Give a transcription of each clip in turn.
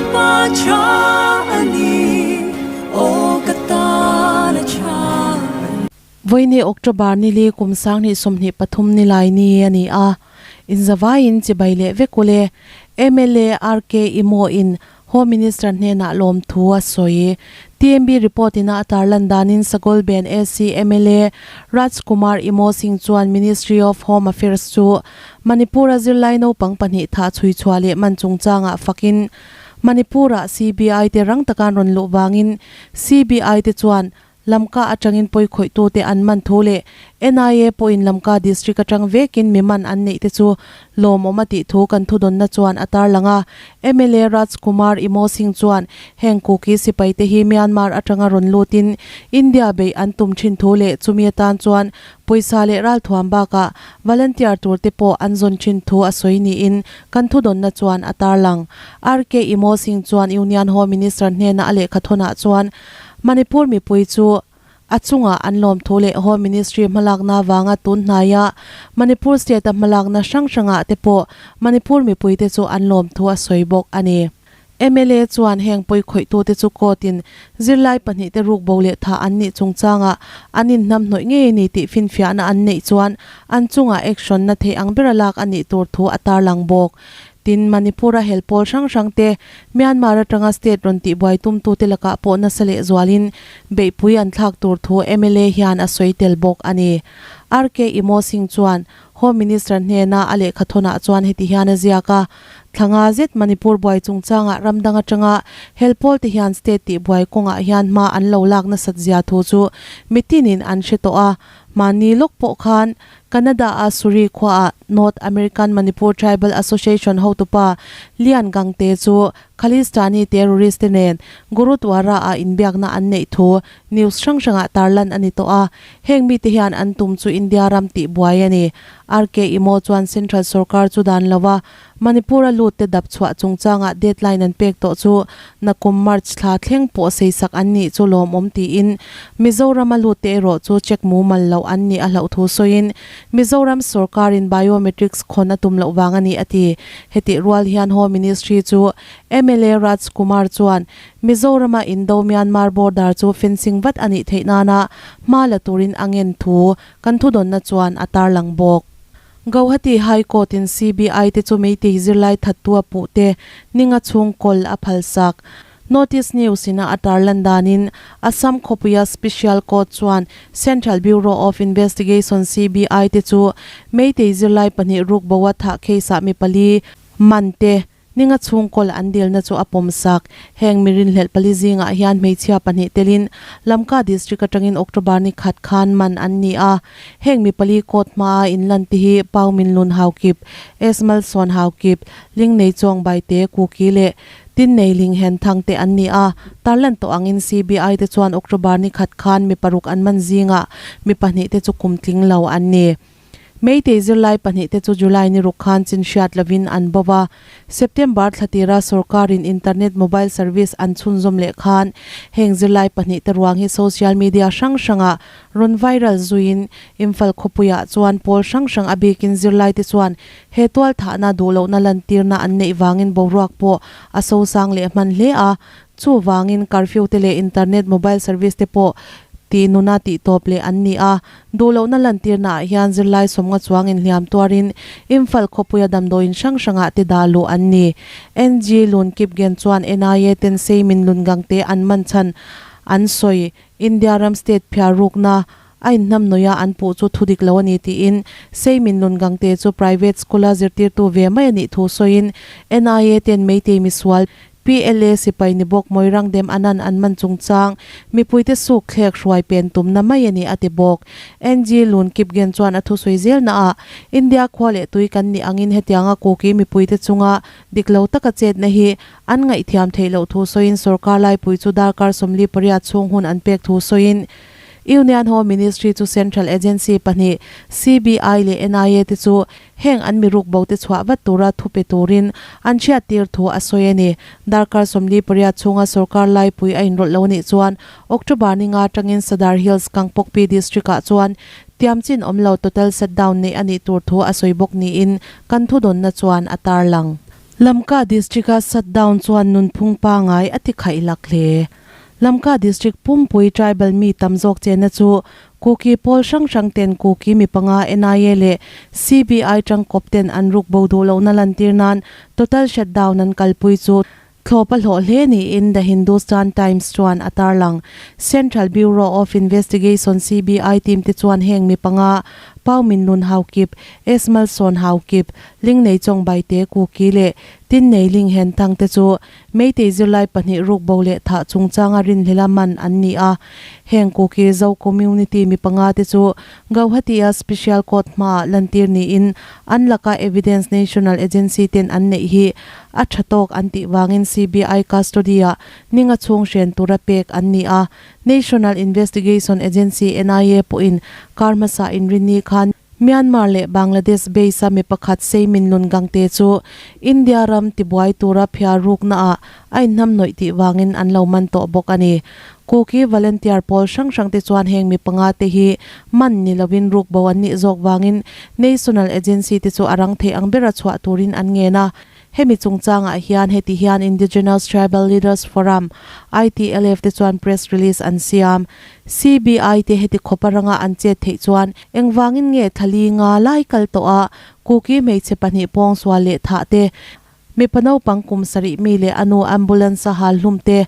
Lalpa tha a ni, aw ka tan a tha a ni. Vawiini October nili kum 2023 nilai ni a ni a, inzavaiin chibai leh vek ule mla RK Imo in Home Minister hnenah lawmthu a sawi. TMB report ina a tarlan danin Sagolben AC mla Raj Kumar Imo Singh chuan Ministry of Home Affairs chu Manipur-a zirlai naupang pahnih thah chhui chhuah leh man chungchangah fakin Manipur-ah CBI te rang taka an rawn luh vangin CBI te chuan Lamka atangin pawikhawih-tute an man thu leh NIA pawhin Lamka District atang vekin mi man an neih te chu lawmawm a tih thu kan thudawnna chuan a tarlang a. Mla Raj Kumar Imo Singh chuan heng Kuki sipai te hi Myanmar atanga rawn lutin India beih an tum thin thu leh chumi atan chuan pawisa leh ralthuam bakah volunteer tur te pawh an zawn thin thu a sawi niin kan thudawnna chuan a tarlang. RK Imo Singh chuan Union Home Minister hnena a lehkhathawnah chuan Manipur mipui chu a chungah an lawm thu leh Home Ministry hmalakna avanga tun hnaia Manipur state-a hmalakna hrang hrangah te pawh Manipur mipuite chu an lawm thu a sawi bawk a ni. Mla chuan heng pawikhawih-tute chu court-in zirlai pahnihte rukbo leh thah an nih chungchangah an inhnamhnawih ngei a ni tih finfiahna an neih chuan an chungah action na theih ang bera lak a nih tur thu a tarlang bawk. Tin, Manipur-a hel pawl hrang hrang te, Myanmar atanga state rawn tihbuai tumtute lakah pawh nasa leh zualin beihpui an thlak tur thu mla hian a sawi tel bawk a ni. RK Imo Singh chuan Home Minister hnena a lehkhathawnah chuan heti hian a ziak a, Thla nga zet Manipur buai chungchangah ram dang atanga hel pawl te hian state tihbuai kawngah hian hma an lo lak nasat zia thu chu mitinin an hre tawh a, mahni lawk pawh khan Canada-a Surrey khuaah North American Manipur Tribal Association hotupa Lian Gangte chu Khalistani terrorist te nen Gurudwara-ah inbiakna an neih thu news hrang hrangah tarlan a ni tawh a, heng mite hian an tum chu India ram tihbuai a ni. RK Imo chuan Central sorkar chu dan lova Manipur-a lut te dap chhuah chungchangah deadline an pek tawh chu nakum March thla thleng pawh seisak an nih chu lawmawm tiin Mizoram-a lut te erawh chu check mumal loh an nih a hlauh thu sawiin Mizoram sorkarin biometrics khawn a tum loh vang a ni a ti. Hetih rual hian Home Ministry chu mla Raj Kumar chuan Mizoram-a Indo-Myanmar border chu fencing vat a nih theih nana hma la turin a ngen thu kan thudawnna chuan a tarlang bawk. Gauhati High Court in CBI te chu Meitei zirlai thattu a puh te ninga chhung kawl a phalsak. Notice News in a a tarlan danin Assam khawpuia Special Court chuan Central Bureau of Investigation, CBI, te chu Meitei zirlai pahnih rukbo a thah case ah mi pali man te Ninga chhung kawl an dilna chu a pawm sak. Heng mi rinhlelh pali zingah hian hmeichhia pahnih telin Lamka District atangin October ni khat khan man an ni a. Heng mi pali court hmaa inlan te hi Pau Min Lun Haukip, Esmal Sawn Haukip, Ling Nei Chuang Baite, Kuki leh Tin Nei Ling Hen Thang te an ni a. Tarlan tawh angin CBI te chuan October ni khat khan mi paruk an man zingah mi pahnih te chu kum tling lo an ni. Meitei zirlai pahnih te chu July ni ruk khan chin hriat lovin an bo va. September thla tira sorkarin internet mobile service an chhunzawm leh khan heng zirlai pahnih te ruang hi social media hrang hrangah rawn viral zuiin Imphal khawpuiah chuan pawl hrang hrang a bikin zirlai te chuan he tual thahna duhlohna lantirna an neih vangin boruak pawh a sosang leh hman hle a. Chuvangin curfew te leh internet mobile service te pawh tih nuna tih tawp leh an ni a. Duh lohna lantirna ah hian zirlai sawmnga chuang inhliam tuarin Imphal khawpuia damdawiin hrang hrangah te dah luh an ni. NG Lun Kipgen chuan NIA ten Seimin Lungang te an man chhan an sawi. India ram state phiar rukna a inhnamhnawih a an puh chu thu dik lo a ni tiin Seimin Lungang te chu private school-a zirtirtu ve mai a nih thu sawiin NIA ten Meitei misual PLA sipai ni bawk Moirang Dem Anan an man chungchang mipuite suk thlek hruai pen tumna mai a ni a ti bawk. NG Lun Kipgen chuan a thusawi zelna ah India khua leh tui kan nih angin hetianga Kuki mipuite chunga dik lo taka chetna hi an ngaihthiam theih loh thu sawiin sorkar laipui chu darkar 48 chhung hun an pek thu sawiin Union Home Ministry chu Central Agency pahnih CBI leh NIA te chu Heng an mi ruk bo te chhuah vat tura thu pe turin an hriat tir thu a sawi a ni. Darkar 48 chhunga sorkar laipui a inrawlh lo nih chuan October ni nga atangin Sadar Hills Kangpokpi District ah chuan tiamchin awm lo total shutdown neih a nih tur thu a sawi bawk niin kan thudawnna chuan a tarlang. Lamka District-a shutdown chuan nunphung pangai a ti khaih lak hle. Lamka District pumpui tribal mi tam zawk chenna chu Kuki pawl hrang hrang ten Kuki mi panga NIA leh CBI tangkawp ten an ruk bo duh lohna lantir nan total shutdown an kalpui chu thlawp a hlawh hle niin The Hindustan Times chuan a tarlang. Central Bureau of Investigation, CBI, team te chuan heng mi panga Pau Min Nun Haukip, Esmal Sawn Haukip, Lingnei Chawng Baite Kuki leh Tinnei Ling Hen Thang te chu Meitei zirlai pahnih ruk bo leh thah chungchanga rinhlelha man an ni a. Heng Kuki Zo community mi panga te chu Gauhati-a Special Court hmaah lantir niin an laka evidence national agency ten an neih hi a tha tawk an tih vangin CBI custody-ah ninga chhung hren tura pek an ni a. National Investigation Agency, NIA, pawhin kar hmasa inrinni khan Myanmar leh Bangladesh base-a mi pakhat Seimin Lungangte chu India ram tibuai tura phiar ruknaah a inhnamhnawih tih vangin an lo man tawh bawk a ni. Kuki volunteer pawl hrang hrangte chuan heng mi panga te hi man ni lovin ruk bo an nih zawk vangin National Agency te chu a rang theih ang bera chhuah turin an ngen a. Hemi chungchangah hian heti hian Indigenous Tribal Leaders Forum, ITLF, te chuan press release an siam. CBI te heti khawpa ranga an chet theih chuan engvangin nge thali nga lai kal tawh a Kuki hmeichhe pahnih pawngsual leh thah te, mipa naupang kum sarih mi leh a nu ambulance a hal hlum te,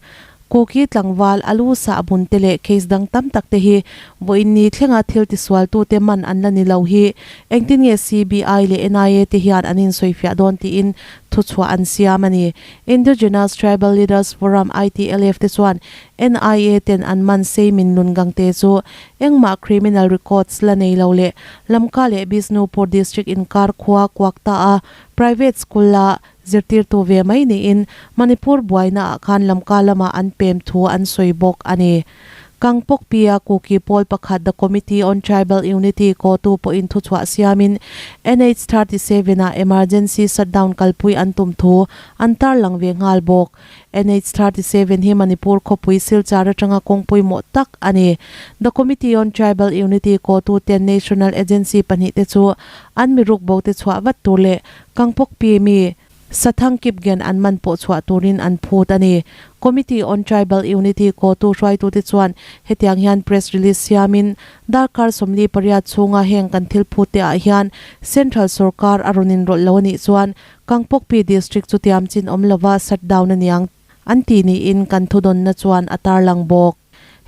Kuki tlangval a lu sah bun te leh case dang tam tak te hi vawiin ni thlenga thil tisualtute man an la ni lo hi engtin nge CBI leh NIA te hian an insawifiah dawn tiin thuchhuah an siam a ni. Indigenous Tribal Leaders Forum, ITLF, te chuan NIA ten an man sei min lun gang te chu engmah criminal records la nei lo leh Lamka leh Bishnupur district inkar khua kuak ta a private school a zirtirtu ve mai niin Manipur buaina ah khan Lamka lamah an pem thu an sawi bawk a ni. Kangpokpia Kuki pawl pakhat The Committee on Tribal Unity kotu pawhin thuchhuah siamin NH 37 ah emergency shutdown kalpui an tum thu an tarlang ve nghal bawk. NH 37 hi Manipur khawpui Silchar atanga kawng pawimawh tak a ni. The Committee on Tribal Unity kotu ten National Agency pahnih te chu an miruk bo te chhuah vat tur leh Kangpokpi mi Sathang Kipgen an man pawh chhuah turin an phut a ni. Committee on Tribal Unity kotu hruaitute chuan hetiang hian press release siamin darkar 48 chhunga heng kan thil phut te ah hian Central sorkar a rawn inrawlh lo a nih chuan Kangpokpi District chu tiam chin awm lova shutdown a niang an ti niin kan thudawnna chuan a tarlang bawk.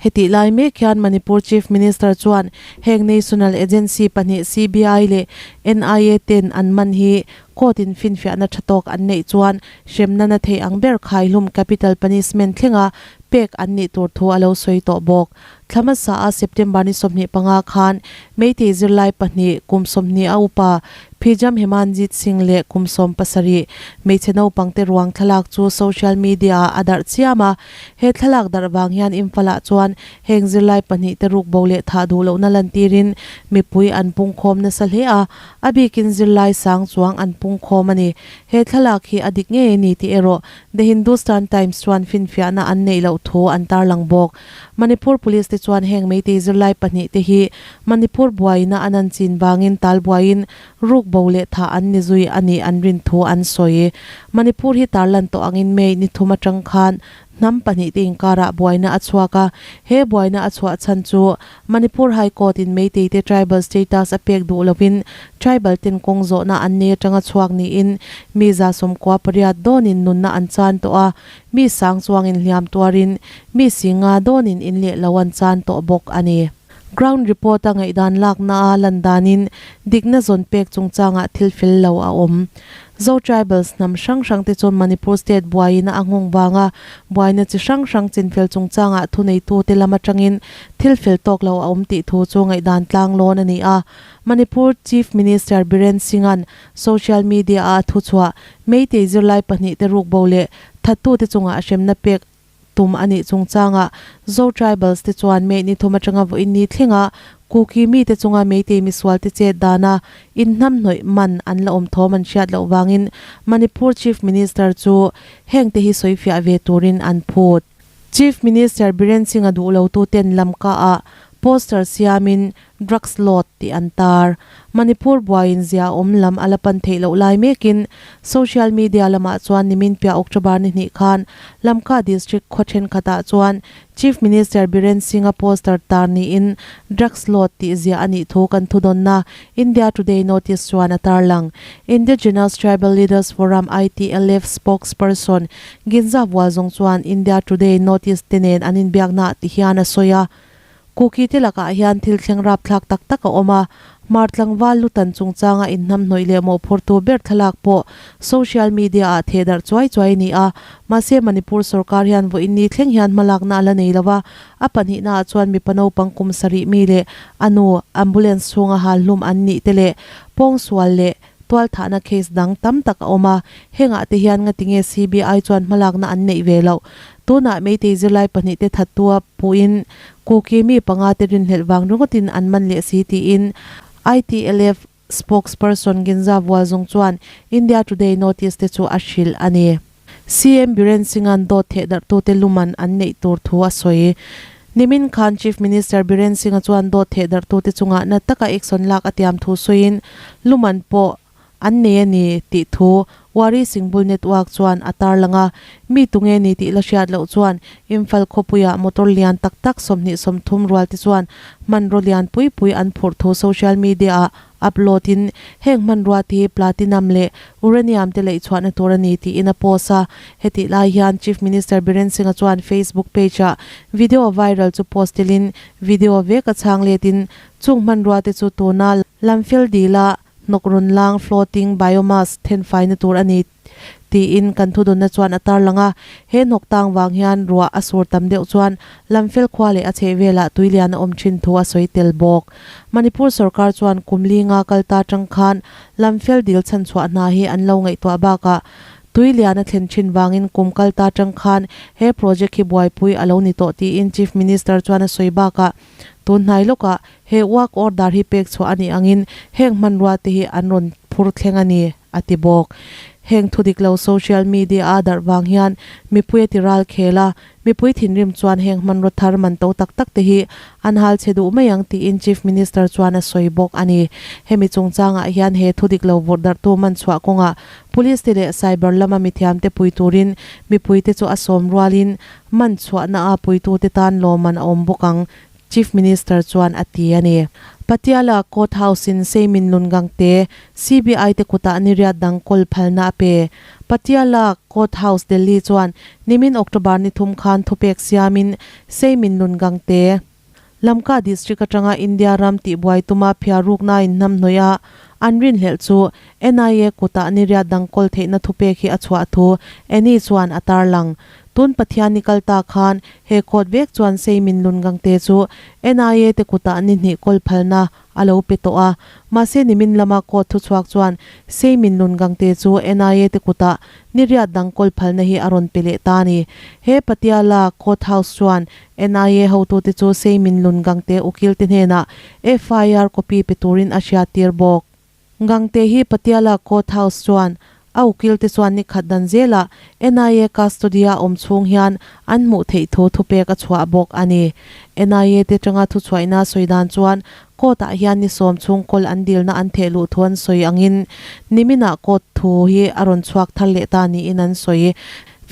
Hetih lai mek hian Manipur Chief Minister chuan heng National Agency pahnih CBI leh NIA ten an man hi court in finfiahna tha tawk an neih chuan hremna na thei ang ber khaihlum capital punishment thlenga pek an nih tur thu a lo sawi tawh bawk. Thla hmasa a September ni 25 khan Meitei zirlai pahnih kum 20 a upa Phijam Hemanjit Singh leh kum 17 hmeichhe naupangte ruang thlalak chu social media ah a darh chiam a. He thlalak darh vang hian Imphal-ah chuan heng zirlai pahnih te ruk bo leh thah duh lohna lantirin mipui an pungkhawm nasa hle a, a bikin zirlai sang chuang an pungkhawm a ni. He thlalak hi a dik ngei a ni tih erawh The Hindustan Times chuan finfiahna an neih loh thu an tarlang bawk. Manipur Police te chuan heng Meitei zirlai pahnih te hi Manipur buaina an an chin vangin tal buaiin ruk bo leh thah an ni zui a nih an rin thu an sawi. Manipur hi tarlan tawh angin May ni thum atang khan hnam pahnih te inkarah buaina a chhuak a, he buaina a chhuah chhan chu Manipur High Court in Meitei te tribal status a pek duh lovin tribal ten kawng zawhna an nei atanga chhuak niin mi 98 dawnin nunna an chan tawh a, mi sang chuangin hliam tuarin mi singa dawnin in leh lo an chan tawh bawk a ni. Ground report a ngaihdan lakna a lan danin dikna zawn pek chungchangah thil fel lo a awm. Zo tribals hnam hrang hrang te chuan Manipur state buaiin a nghawng vanga buaina chi hrang hrang chinfel chungchangah thuneitute lam atangin thil fel tawk lo a awm tih thu chu ngaihdan tlang lawn a ni a. Manipur Chief Minister Biren Singh-a'n social media-a a thuchhuah Meitei zirlai pahnih te rukbo leh thattute chungah hremna pek tum a nih chungchangah Zo Tribals te chuan May ni thum atanga vawiin ni thlenga Kuki mite chunga Meitei misual te chet dana inhnamhnawih man an la awm thawm an hriat loh vangin Manipur Chief Minister chu heng te hi sawifiah ve turin an phut. Chief Minister Biren Singh-a duh lo tu ten Lamka-ah poster siamin. Drugs Lord tih an tar. Manipur buaiin zia awm lam a la pan theih loh lai mekin social media lamah chuan nimin piah October ni hnih khan Lamka district khaw thenkhatah chuan Chief Minister Biren Singh-a poster tar niin Drugs Lord tih ziah a nih thu kan thudawnna India Today notice chuan a tarlang. Indigenous Tribal Leaders Forum, ITLF, spokesperson Ginza Vualzawng chuan India Today notice te nen an inbiaknaah ti hian a sawi a. Kuki te lakah hian thil thleng rapthlak tak tak a awm a, Hmar tlangval lutan chungchanga inhnamhnawih leh mawhphurtu ber thlalak pawh social media ah thehdarh chuai chuai a ni a. Mahse Manipur sorkar hian vawiinni thleng hian hmalakna a la nei lo a, a pahnihnaah chuan mipa naupang kum sarih mi leh a nu ambulance chhunga hal hlum an nih te leh pawngsual leh tualthahna case dang tam tak a awm a, hengah te hian ngatinge CBI chuan hmalakna an neih ve loh? Tunah Meitei zirlai pahnihte thattua puhin Kuki mi panga te rinhlelh vang ringawtin an man leh si tiin ITLF spokesperson Ginza Vualzung chuan India Today notice te chu a hrilh a ni. CM Biren Singh-a'n dawt thehdarhtute luman an neih tur thu a sawi. Nimin khan Chief Minister Biren Singh-a chuan dawt thehdarhtute chungah na taka action lak a tiam thu sawiin luman pawh an nei a ni tih thu Wari Singbul Network chuan a tarlang a. Mi tunge ni tih la hriat loh chuan Imphal khawpuiah motor lian tak tak 30 rual te chuan hmanraw lian pui pui an phurh thu social media-ah Upload in heng hmanrua te hi platinum leh uranium te leih chhuahna tur a ni tiin a post a. Hetih lai hian Chief Minister Biren Singh-a chuan Facebook page ah video viral chu post telin video vek a chhang let in chung hmanrua te chu tuna lamfel dila hnawk rawn lang floating biomass thenfaina tur a ni Tiin kan thudawnna chuan a tarlang a, he hnawk tang vang hian ruah a sur tam deuh chuan Lamfel khua leh a chheh velah tuilian a awm thin thu a sawi tel bawk. Manipur sorkar chuan kum linga kal ta tang khan Lamfel dil chhanchhuah hna hi an lo ngaihtuah bakah tuilian a thlen thin vangin kum kal ta tang khan he project hi buaipui a lo ni tawh tiin Chief Minister chuan a sawi bakah tun hnai lawkah he work order hi pek chhuah a nih angin heng hmanrua te hi an rawn phur thleng a ni. a ti bawk. Heng thu dik lo social media a darh vang hian mipui a ti ral khel a, mipui thinrim chuan heng hmanraw thar man to tak tak te hi an hal chhe duh mai ang tiin Chief Minister chuan a sawi bawk a ni. Hemi chungchangah hian he thu dik lo vawrh darhtu man chhuah kawngah Police te leh cyber lama mithiam te pui turin mipui te chu a sawm rualin man chhuahna a puitute tan lawmman a awm bawk ang Chief Minister chuan a ti a ni. Patiala Court House in Seimin Lungang te CBI te kutah niriat dang kawl phalna a pe. Patiala Court House Delhi chuan nimin October ni thum khan thupek siamin Seimin Lungang te Lamka District atanga India ram tihbuai tuma phiarukna in hnamhnawih a an rinhlelh chu NIA kutah niriat dang kawl theihna thupek hi a chhuah thu Annie chuan a tarlang. Tun Pathian ni kal ta khan he court vek chuan Seimin Lungang te chu NIA te kutah ni hnih kawl phalna a lo pe tawh a. Mahse nimin lama court thuchhuak chuan Seimin Lungang te chu NIA te kutah ni riat dang kawl phalna hi a rawn pe leh ta a ni. He Patiala court house chuan NIA hotute chu Seimin Lungang te ukil te hnenah FIR copy pe turin a hriattir bawk. Gangte hi Patiala Court House chuan a ukil te chuan ni khat dan zelah NIA custody-a awm chhung hian an hmuh theih thu thupek a chhuah bawk a ni. NIA te tanga thuchhuaihna sawi dan chuan court-ah hian ni sawm chhung kawl an dilna an theh luh thu an sawi angin niminah court thu hi a rawn chhuak thar leh ta niin an sawi.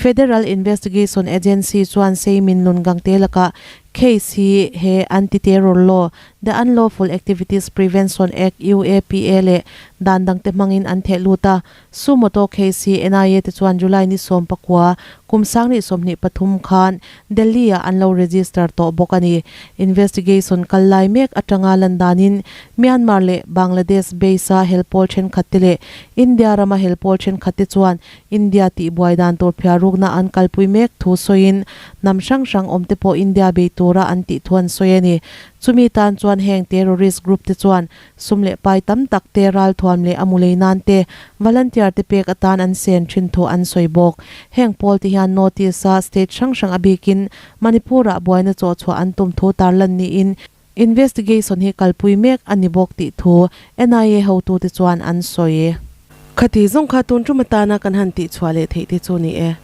Federal Investigation Agency chuan Seimin Lun Gangte lakah case hi he Anti-Terror Law The Unlawful Activities Prevention Act, UAPA, leh dan dangte hmangin an theh lut a. Sumoto case hi NIA te chuan July ni 19, kum 2023 khan Delhi-ah an lo register tawh bawk a ni. Investigation kal lai mek atanga lan danin Myanmar leh Bangladesh base-a helpawl thenkhat te leh India rama helpawl thenkhat te chuan India tihbuai dan tur phiarukna an kalpui mek thu sawiin hnam hrang hrang awmte pawh India bei tura an tih thu an sawi a ni. Chumi tan chuan heng terrorist group te chuan sum leh pai tam tak te ralthuam leh a mu lei nan te volunteer te pek atan an sen thin thu an sawi bawk. Heng pawl te hian notice a state hrang hrang a bikin Manipur ah buaina chawh chhuah an tum thu tarlan niin investigation hi kalpui mek a ni bawk tih thu NIA hotute chuan an sawi. Khati zawng kha tun tum atana kan han tihchhuah leh theih te chu ni e.